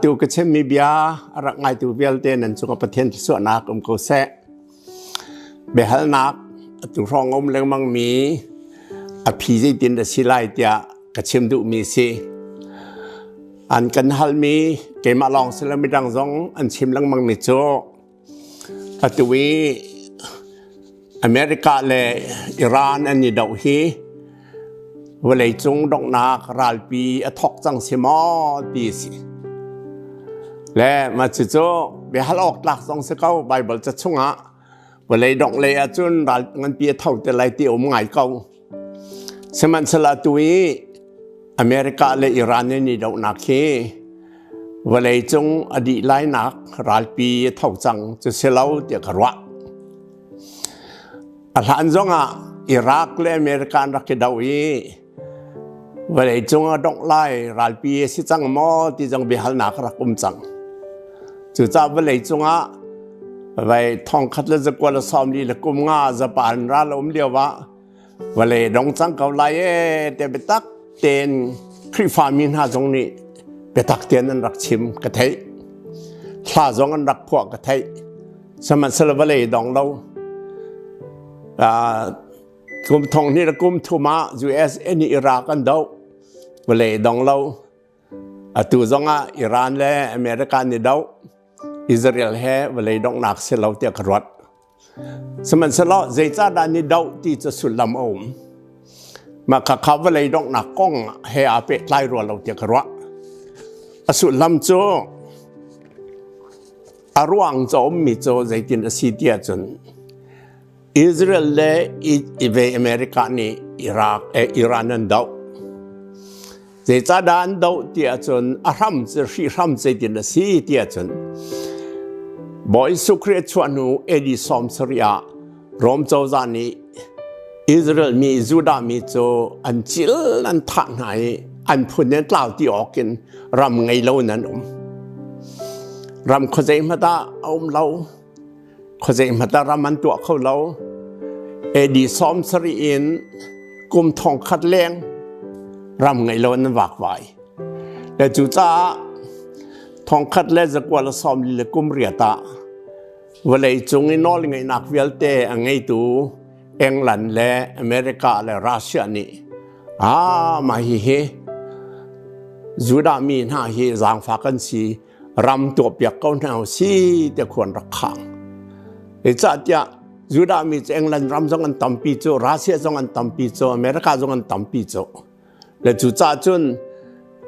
Tu ka chimmi bia a rak ngaitu vialte nan cungah Pathian thluachuahnak um ko seh. Biahalnak atu hrawng um lengmang mi a phi zeitin a si lai tiah ka chim duhmi si. An kan halmi keimah lawng si lo midang zong an chim lengmang mi cu atu i America le Iran an i doh hi vawleicung donghnak ralpi a thawk cang si maw ti a si. Le mah cucu biahal awk tlak zong si ko Bible ca chungah vawlei dongh lei ahcun ral nganpi a tho te lai ti um ngai ko. Sihmanhsehlaw atu i America le Iran an i dohnak hi vawleicung a dih lainak ralpi a tho cang cu si lo tiah ka ruah. A hlan zongah Iraq le America an rak i do i vawleicung a dongh lai ralpi a si cang maw ti zong biahalnak a rak um cang. Cucaah vawleicung ah vai thongkhat le zakua le sawmli le kum nga Japan ral a um lio ah vawlei dong cang ko lai ee te biatak tein Khrihfami hna zong nih biatak tein an rak chim ka theih. Hla zong an rak phuah ka theih. Sihmanhsehlaw vawlei dong lo. Kum thong hnih le kum thum ah USA nih Iraq an doh. Vawlei dong lo. Atu zongah Iran le America nih doh. Israel he vawlei donghnak si lo tiah ka ruat. Sihmanhsehlaw zeicahdah ni doh ti cu sullam a um. Mah khakha vawlei donghnak kong he aa pehtlai rua lo tiah ka ruah. A sullam cu a ruang cu a ummi cu zeitin a si ti ahcun Israel le ve America nih Iraq eh, Iran an doh. Zeicahdah an doh ti ahcun a hram cu hrihhram zeitin a si ti ahcun Bawi Jesuh Khrih a chuah hnu AD 70 ah Rom cozah nih Israel mi Judah mi cu an cil an thah hna i an phun in tlau ti awk in ram ngei lo in an um. Ram khuazei hmanh ah a um lo. Khuazei hmanh ah ram an tuah kho lo. AD 70 in kum thong khat leng ram ngei lo an vakvai. Le cucaah thongkhat le zakua le sawm li le kum riat ah vawlei cung i nawl ngeihnak vialte a ngeitu England le America le Russia nih ah mah hihi Judah mi hna hi zaangfak an si ram tuahpiak ko hna si tiah khuan rak khang. Zeicahtiah Judah mi cu England ram zong an tampi cu, Russia zong an tampi cu, America zong an tampi cu. Le cucaah cun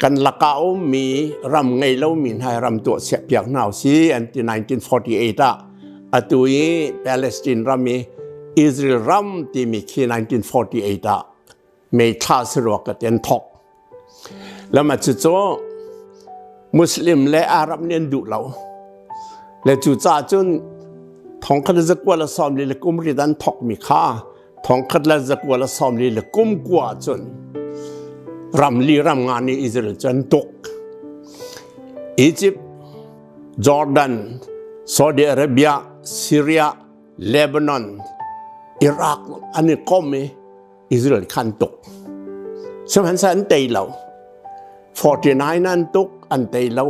kan lakah ummi ram ngei lomi hna ram tuah siahpiak hna si an ti 1948 ah atu i Palestine ram i Israel ram timi khi 1948 ah May thla saruak ka ten thok. Lama cu cu Muslim le Arab nih an duh lo. Le cu ca cun thongkhat le zakua le sawm li le kum rit an thok mi kha thongkhat le zakua le sawm li le kum kua cun ram li ram nga nih Israel cu an tuk. Egypt, Jordan, Saudi Arabia, Syria, Lebanon, Iraq an i kom i Israel khan tuk. Sihmanhsehlaw an tei lo. 49 an tuk an tei lo.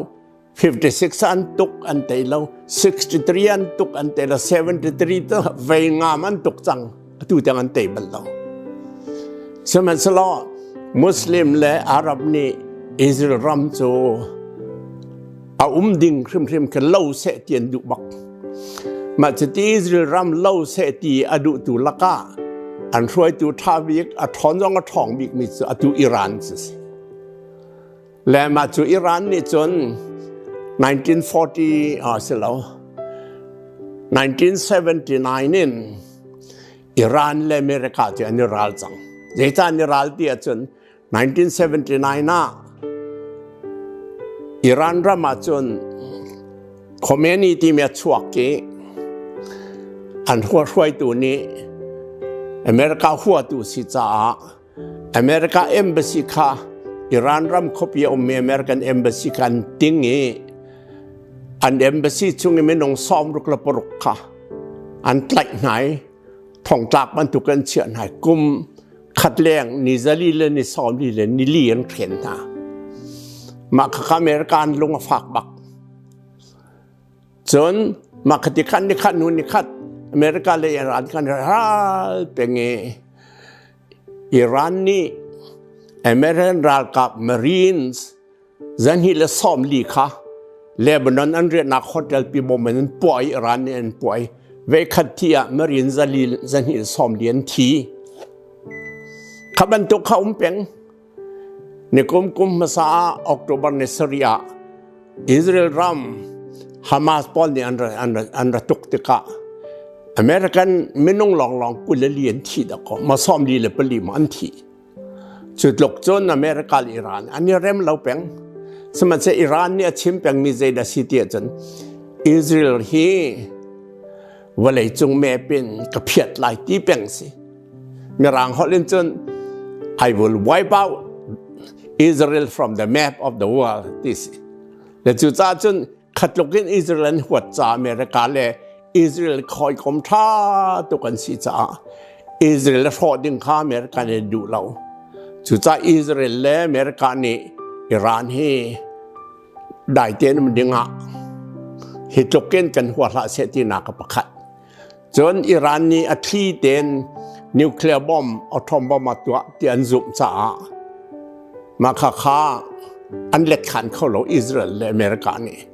56 an tuk an tei lo. 63 an tuk an tei lo. 73 tu vei ngam an tuk cang. Atu tiang an tei bal lo. Sihmanhsehlaw Muslim le Arab nih Israel ram cu a um ding hrimhrim kha lo seh ti an duh bak. Mah cuti Israel ram lo seh ti a duhtu lakah an hruaitu ṭha bik a ṭhawn zong a ṭhawng bikmi cu atu Iran cu si. Le mah cu Iran nih cun 1940 ah si lo 1979 in Iran le America cu an i ral cang. Zeicah an i ral ti ahcun 1979 ah Iran ram ah cun Khomeini timi a chuak i an hruaitu nih America huatu si caah America embassy kha Iran ram khuapi a ummi American embassy kha an ting i an embassy chung i minung 66 kha an tlaih hna i thongtlak bantuk an chiah hna kum khat leng ni zali le ni sawmli le ni li an hren hna. Mah khakha America an lung a fak bak. Cun mah khati khan nikhat hnu nikhat America le Iran kan ral peng i Iran nih American ralkap Marines 240 kha Lebanon an riahnak hotel pi bom in an puah i Iran nih an puah i veikhat thi ah Marine 240 an thi. Kha bantuk kha um peng. Nikum kum hmasa ah October ni sarih ah Israel ram Hamas pawl nih an ra tuk tikah American minung lawnglawng 24 an thi dakaw ma 44 ma an thi. Cu tluk cun America le Iran an i rem lo peng. Sihmanhsehlaw Iran nih a chim pengmi zeidah si ti ahcun Israel hi vawleicung map in ka phiat lai ti peng si. Mirang holh in cun I will wipe out Israel from the map of the world ti si. Le cucaah cun khatluk in Israel an huat ca America le Israel hawikom ṭha tuk an si caah Israel a hrawh ding kha America nih duh lo. Cucaah Israel le America nih Iran hi dai tein um ding ah hi tluk in kan hua hlah seh tinak a pakhat. Cun Iran nih a thli tein nuclear bomb, atom bomb a tuah ti an zumh caah mah khakha an let khan kho lo Israel le America nih.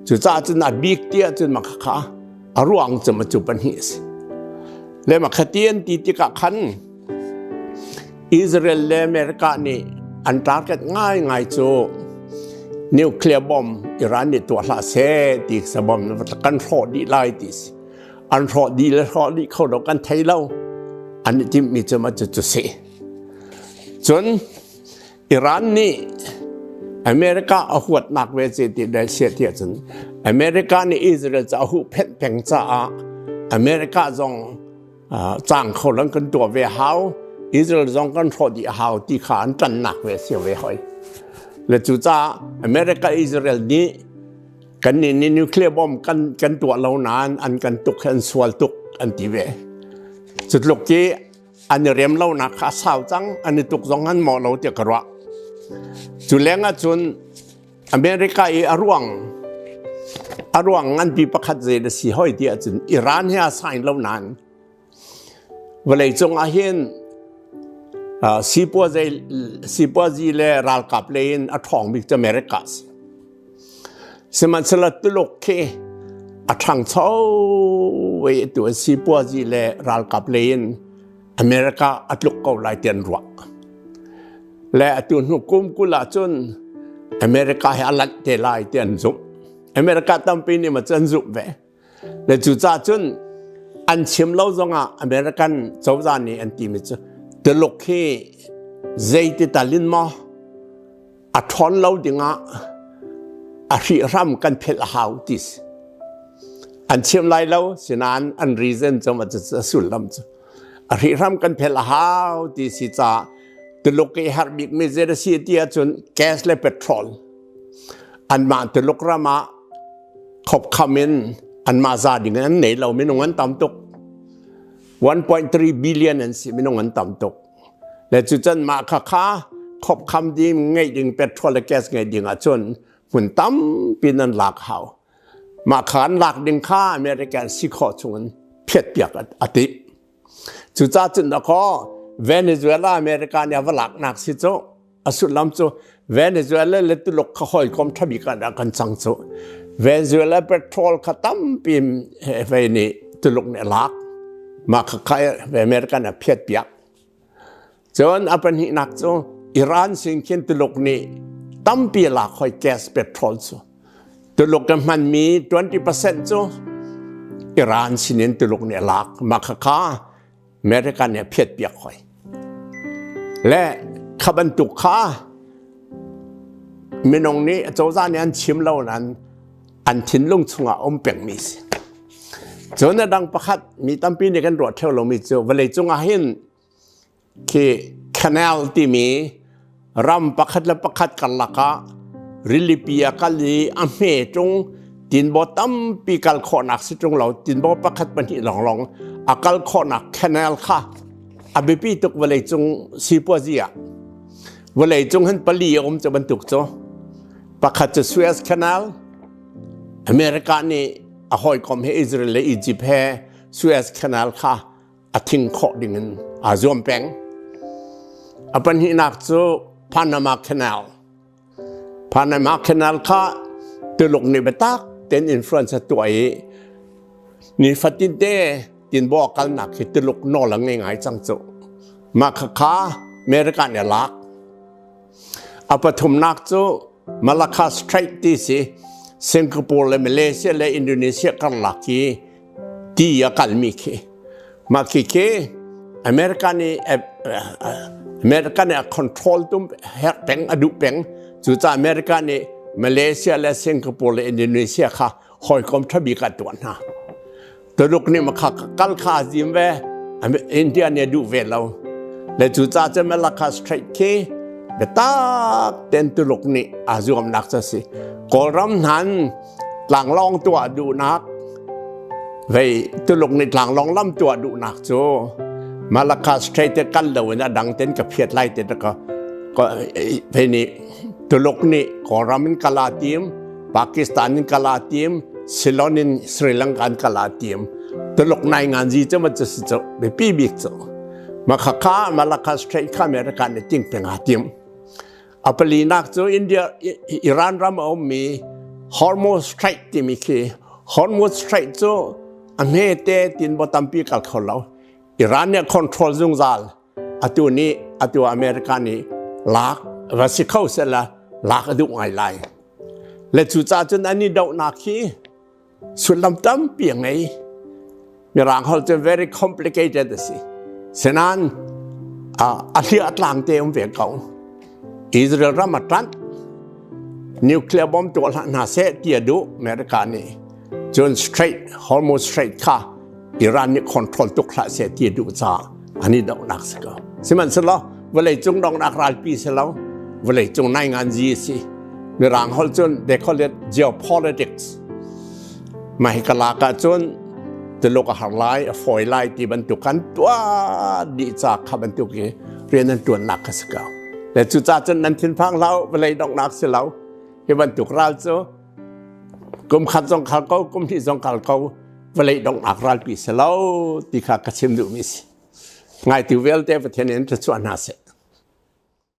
Cucaah cun a bik ti ahcun mah khakha a ruang cu cu pahnih a si. Le mah khati an ti tikah khan Israel le America nih an target ngaingai cu nuclear bomb Iran nih tuah hlah seh ti sa bomb kan hrawh dih lai ti si. An hrawh dih le hrawh dih kho lo kan thei lo. An i timhmi cu mah cu cu si. Cun Iran nih America a huatnak ve ce ti dai sia ti ahcun America nih Israel ca a huhphenh peng caah America zong cang kho lang kan tuah ve hau Israel zong kan hrawh dih hau ti kha an ṭannak ve si ve hoi. Le cucaah America Israel nih kan nih nih nuclear bomb kan kan tuah lo nain an kan tuk an sual tuk an ti ve. Cutluk khi an i rem lonak kha a sau cang an i tuk zong an mawh lo tiah ka ruah. Cu leng ah cun America i a ruang a ruang nganpi pakhat zei na si hoi ti ahcun Iran he a sign lo nain vawleicung ah hin sipuazi le ralkap lei in a ṭhawng bik cu America si. Sihmanhsehlaw Tuluk khi a ṭhangcho i atu an sipuazi le ralkap lei in America a tluk ko lai ti an ruah. Le atu hnu kum 20 ahcun America he a lanh te lai ti an zumh. America tampi nih ma cu an zumh ve. Le cucaah cun an chim lo zongah American cozah nih an timi cu Tuluk hi zeiti tal in maw a ṭhawn lo dingah a hrihhram kan phelh a hau ti si. An chim lai lo, sinain an reason cu a sullam cu a hrihhram kan phelh a hau ti si caah Tuluk i har bikmi zei a si ti ahcun gas le petrol anmah Tuluk ram ah khopkham in anmah za ding in an nei lo minung an tam tuk 1.3 billion an si minung an tam tuk Le cucun mah khakha khopkham ding ngeih ding petrol le gas ngeih ding ahcun hmun tampi nan lak hau. Mah kha an lak ding kha American si khawh chungin phiatpiak a timh. Cucaah cun dakaw Venezuela America nih a va laknak si cu a sullam cu Venezuela le Tuluk kha hawikom ṭha bik ah kan cang cu. Venezuela petrol kha tampi vei nih Tuluk nih a lak. Mah kha kha America nih a phiatpiak. Cun a pahnihnak cu Iran sin khin Tuluk nih tampi a lak hoi gas petrol cu. Tuluk a hmanmi 20% cu Iran sinin Tuluk nih a lak. Mah kha kha America nih a phiatpiak hoi. Le kha bantuk kha minung nih cozah nih an chim lo nain an thinlung chungah um pengmi si. Cun a dang pakhat mi tampi nih kan ruah theo lomi cu vawleicung ah hin khi canal timi ram pakhat le pakhat karlak ah rilipi a kal i a hme ṭung tinbaw tampi kal khawhnak si ṭung lo tinbaw pakhat pahnih lawnglawng a kal khawhnak canal kha a biapi tuk vawleicung sipuazi ah vawleicung hin pali a um cu bantuk cu. Pakhat cu Suez Canal, America nih a hawikom he Israel le Egypt he Suez Canal kha a thing khawh ding in aa zuam peng. A pahnihnak cu Panama Canal. Panama Canal kha Tuluk nih biatak tein influence a tuah i nifatin te tinbaw kalnak hi Tuluk nawl a ngei ngai cang cu. Mah khakha America nih a lak. A pathumnak cu Malacca Strait ti si Singapore le Malaysia le Indonesia karlak hi ti a kalmi khi. Mah khi khi America nih America nih a control tum herh peng a duh peng. Cucaah America nih Malaysia le Singapore le Indonesia kha hawikom ṭha bik ah tuah hna. Tuluk nih makha kal kha a zim ve. India nih a duh ve lo. Le cucaah cun Malacca Strait khi biatak tein Tuluk nih aa zuamnak cu a si. Kawlram hnan tlanglawng tuah duhnak vei Tuluk nih tlanglawng lam tuah duhnak cu Malacca Strait te kal lo in a dang ten ka phiat lai te ka vei nih Tuluk nih Kawlram in kala tim Pakistan in kala tim Ceylon in Sri Lanka in kala tim Tuluk nai ngan ji cu ma cu si cu biapi bik cu Makhakha Malacca Strait kha America nih ting penga tim A palinak cu India, Iran ram a ummi Hormuz Strait timi khi Hormuz Strait cu a hmete tin bo tampi kal kho lo. Iran nih control zungzal. Atu nih atu America nih lak va si kho sela lak a duh ngai lai. Le cucaah cun an i dohnak hi Sullam tampi a ngei. Mirang holh cu very complicated a si. Senan a hliah tlang te um ve ko. Israel ram a ṭanh. Nuclear bomb tuah hlah hna seh ti a duh America nih. Cun Strait, Hormuz Strait kha Iran nih control tuk hlah seh ti a duh caah an i dohnak si ko. Sihmanhsehlaw vawleicung donghnak ralpi si lo, vawleicung nainganzi a si. Mirang holh cun they call it geopolitics. Mah hi kalak ah cun Tuluk a har lai, a fawi lai ti bantuk kan tuah dih ca kha bantuk i rian an tuannak kha si ko. Le cucaah cun nan thinphang hlah vawlei donghnak si lo. Hi bantuk ral cu kum khat zong khal ko, kum hnih zong kal ko, vawlei donghnak ralpi si lo ti kha ka chim duhmi si. Ngaitu vialte Pathian in thluachuah hna seh.